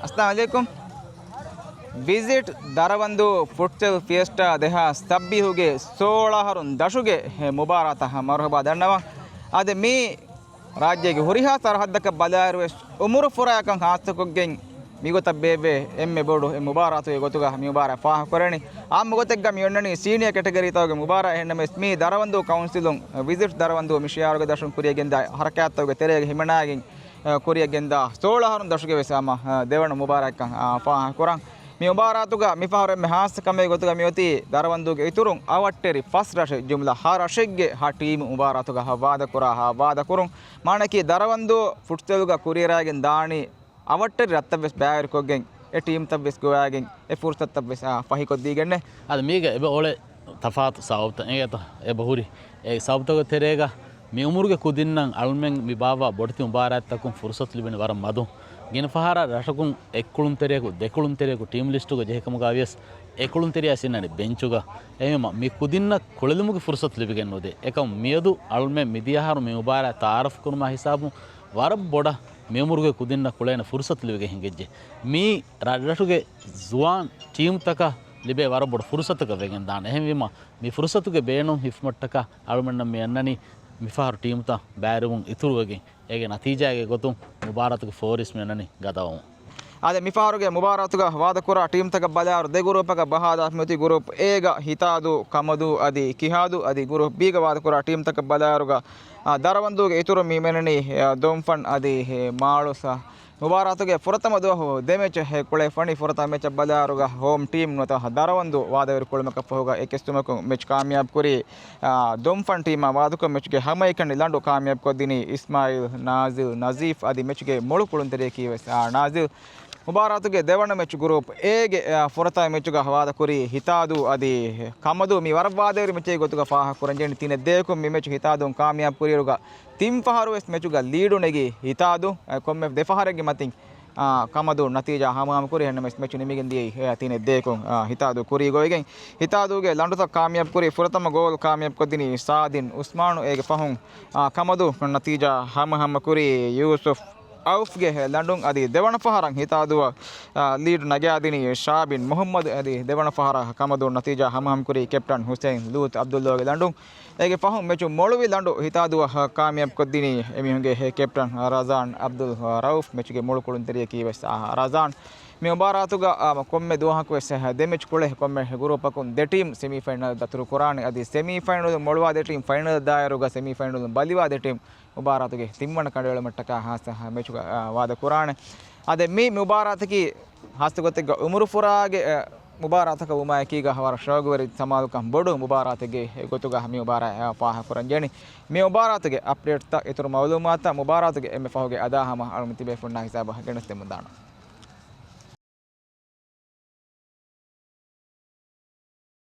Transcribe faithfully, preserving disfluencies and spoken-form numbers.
އައްސަލާމު ޢަލައިކުމް. ވިޒިޓް ދަރަވަންދޫ ފުޓްސަލް ފިއެސްޓާ ދެހާސް ސައްބީހުގެ ސޯޅަ އަހަރުން ދަށުގެ މުބާރާތަށް މަރުޙަބާ ދަންނަވަން. އަދި މި ރާއްޖޭގެ ހުރިހާ ސަރަހައްދަކަށް ބަލާއިރުވެސް އުމުރު ފުރާއަކަށް ޚާއްޞަކޮށްގެން މިގޮތަށް ބޭއްވޭ އެންމެ ބޮޑު އެއް މުބާރާތުގެ ގޮތުގަ މި މުބާރާތް ފާހަގަކުރަނީ. އާއްމު ގޮތެއްގަ މި އޮންނަނީ ސީނިއާ ކެޓަގަރީތަކުގެ މުބާރާތް. އެހެންނަމަވެސް މީ ދަރަވަންދޫ ކައުންސިލުން ވިޒިޓް ދަރަވަންދޫ މި ޝިޢާރުގެ ދަށުން ކުރިޔަށްގެންދާ ހަރަކާތްތަކުގެ ތެރޭގަ ހިމަނާގެން ކުރިޔަށްގެންދާ ސޯޅަ އަހަރުން ދަށުގެ ވެސް ހަމަ ދެވަނަ މުބާރާތްކަން ފާހަގަކުރަން. މި މުބާރާތުގަ މިފަހަރު އެންމެ ހާއްސަ ކަމެއް ގޮތުގަ މިއޮތީ ދަރަވަންދޫގެ އިތުރުން އަވަށްޓެރި ފަސް ރަށެއް، ޖުމްލަ ހަ ރަށެއްގެ ހަ ޓީމު މުބާރާތުގަ ވާދަކުރާ ހާ ވާދަކުރުން. މާނައަކީ ދަރަވަންދޫ ފުޓްސަލުގަ ކުރިއަރައިގެން ދާނީ އަވަށްޓެރި ރަށްތައްވެސް ބައިވެރިކޮށްގެން، އެ ޓީމްތައްވެސް ގޮވައިގެން، އެ ފުރުސަތުތައްވެސް ފަހިކޮށްދީގެންނޭ. އަދި މީގަ އެބަ އުޅޭ ތަފާތު ސަބަބުތައް އެނގޭތަ؟ އެބަ ހުރި އެ ސަބަބުތަކުގެ ތެރޭގަ މި އުމުރުގެ ކުދިންނަށް އަޅުމެން މި ބާއްވާ ބޮޑެތި މުބާރާތްތަކުން ފުރުސަތު ލިބެނީ ވަރަށް މަދު. ގިނަ ފަހަރަށް ރަށަކުން އެއްކުޅުންތެރިޔަކު، ދެކުޅުންތެރިޔަކު ޓީމް ލިސްޓުގަ ޖެހޭ ކަމުގަ ވިޔަސް އެކުޅުންތެރިޔާ އިންނަނީ ބެންޗުގަ. އެހެންވީމަ މި ކުދިންނަށް ކުޅެލުމުގެ ފުރުސަތު ލިބިގެން ނުދޭ. އެކަމު މިއަދު އަޅުމެން މިދިޔަ އަހަރު މި މުބާރާތް ތައާރަފް ކުރުމާ ހިސާބުން ވަރަށް ބޮޑަށް މި އުމުރުގެ ކުދިންނަށް ކުޅޭނެ ފުރުސަތު ލިބިގެން ހިނގައްޖެ. މީ ރަށްރަށުގެ ޒުވާން ޓީމްތަކަށް ލިބޭ ވަރަށް ބޮޑު ފުރުސަތަކަށް ވެގެން ދާނެ. އެހެންވީމަ މި ފުރުސަތުގެ ބޭނުން ހިފުމަށްޓަކާ އަޅުމެންނަށް މި އަންނަނީ މިފަހަރު ޓީމްތައް ބައިވެރިވުން އިތުރުވެގެން. އޭގެ ނަތީޖާގެ ގޮތުން މުބާރާތުގެ ފޯރިސް މި އަންނަނީ ގަދަވަމުން. އާދެ، މިފަހަރުގެ މުބާރާތުގަ ވާދަކުރާ ޓީމްތަކަށް ބަލާއިރު ދެ ގުރޫޕަކަށް ބަހާލާފަ މިއޮތީ. ގުރޫޕް އޭގަ ހިތާދޫ، ކަމަދޫ އަދި ކިހާދޫ. އަދި ގުރޫޕް ބީގަ ވާދަކުރާ ޓީމްތަކަށް ބަލާއިރުގަ، އާ، ދަރަވަންދޫގެ އިތުރު މި މެނަނީ، އާ، ދޮންފަން އަދި މާޅޮސް. މުބާރާތުގެ ފުރަތަމަ ދުވަހު ދެ މެޗެއް ކުޅެފަނީ. ފުރަތަމަ މެޗަށް ބަލާއިރުގަ ހޯމް ޓީމް ނުވަތަ ދަރަވަންދޫ ވާދަވެރި ކުޅުމަކަށް ފަހުގަ އެކެއްސުމަކުން މެޗް ކާމިޔާބު ކުރީ، އާ، ދޮންފަން ޓީމާ. ވާދަކުރި މެޗުގެ ހަމައެކަނި ލަނޑު ކާމިޔާބު ކޮށްދިނީ އިސްމާއިލް، ނާޒިލް، ނަޒީފް އަދި މެޗުގެ މޮޅު ކުޅުންތެރިޔަކީ ވެސް، އާ، ނާޒިލް. މުބާރާތުގެ ދެވަނަ މެޗު ގުރޫޕް އޭގެ، އާ، ފުރަތަމަ މެޗުގަ ވާދަކުރީ ހިތާދޫ އަދި ކަމަދޫ. މި ވަރަށް ވާދަވެރި މެޗެއް ގޮތުގަ ފާހަގަކުރަންޖެހެނީ. ތިނެއް ދޭކުން މި މެޗު ހިތާދޫން ކާމިޔާބު ކުރިއިރުގަ ތިން ފަހަރު ވެސް މެޗުގަ ލީޑު ނެގި ހިތާދޫ، އަ، ކޮންމެ ދެ ފަހަރެއްގެ މަތިން، އާ، ކަމަދޫ ނަތީޖާ ހަމަހަމަ ކުރި. އެހެންނަމަވެސް މެޗު ނިމިގެން ދިޔައީ، އެ، ތިނެއް ދޭކުން، އާ، ހިތާދޫ ކުރީ ގޮވިގެން. ހިތާދޫގެ ލަނޑުތައް ކާމިޔާބު ކުރި. ފުރަތަމަ ގޯލް ކާމިޔާބު ކޮށްދިނީ ސާދިން އުސްމާނު. އޭގެ ފަހުން، އާ، ކަމަދޫ ނަތީޖާ ހަމަހަމަ ކުރީ ޔޫސުފް އައުފްގެ ލަނޑުން. އަދި ދެވަނަ ފަހަރަށް ހިތާދޫއަށް، އާ، ލީޑް ނަގާދިނީ ޝާބިން މުހައްމަދު. އަދި ދެވަނަ ފަހަރަށް ކަމަދޫ ނަތީޖާ ހަމަހަމަ ކުރީ ކެޕްޓަން ހުސެއިން ލޫތް އަބްދުﷲގެ ލަނޑުން. އޭގެ ފަހުން މެޗު މޮޅުވި ލަނޑު ހިތާދޫއަށް ކާމިޔާބު ކޮށްދިނީ އެމީހުންގެ ކެޕްޓަން ރަޒާން އަބްދުލް ރައުފް. މެޗުގެ މޮޅު ކުޅުންތެރިޔަކީ ވެސް، އާ، ރަޒާން. މި މުބާރާތުގަ، އާ، ކޮންމެ ދުވަހަކު ވެސް ދެ މެޗް ކުޅޭ ކޮންމެ ގުރޫޕަކުން ދެ ޓީމް ސެމީފައިނަލް ދަތުރު ކުރާނެ. އަދި ސެމީފައިނަލު މޮޅުވާ ދެ ޓީމް ފައިނަލަށް ދާއިރުގަ ސެމީފައިނަލު ބަލިވާ ދެ ޓީމް މުބާރާތުގެ ތިންވަނަ ކަނޑައެޅުމަށްޓަކާ ހާއްސަ މެޗުގަ، އާ، ވާދަ ކުރާނެ. އަދި މި މުބާރާތަކީ ހާއްސަ ގޮތެއްގަ އުމުރު ފުރާގެ، އަ، މުބާރާތަކަށް ވުމާއެކީގަ ވަރަށް ޝައުގުވެރި ސަމާލުކަން ބޮޑު މުބާރާތެއްގެ ގޮތުގަ މި މުބާރާތް، އަ، ފާހަގަކުރަން ޖެހެނީ. މި މުބާރާތުގެ އަޕްޑޭޓްތައް އިތުރު މައުލޫމާތުތައް މުބާރާތުގެ އެންމެ ފަހުގެ އަދާ ހަމަ އަޅުމެން ތިބޭފުންނާ ހިސާބަށް ގެނެސްދެމުންދާނަން.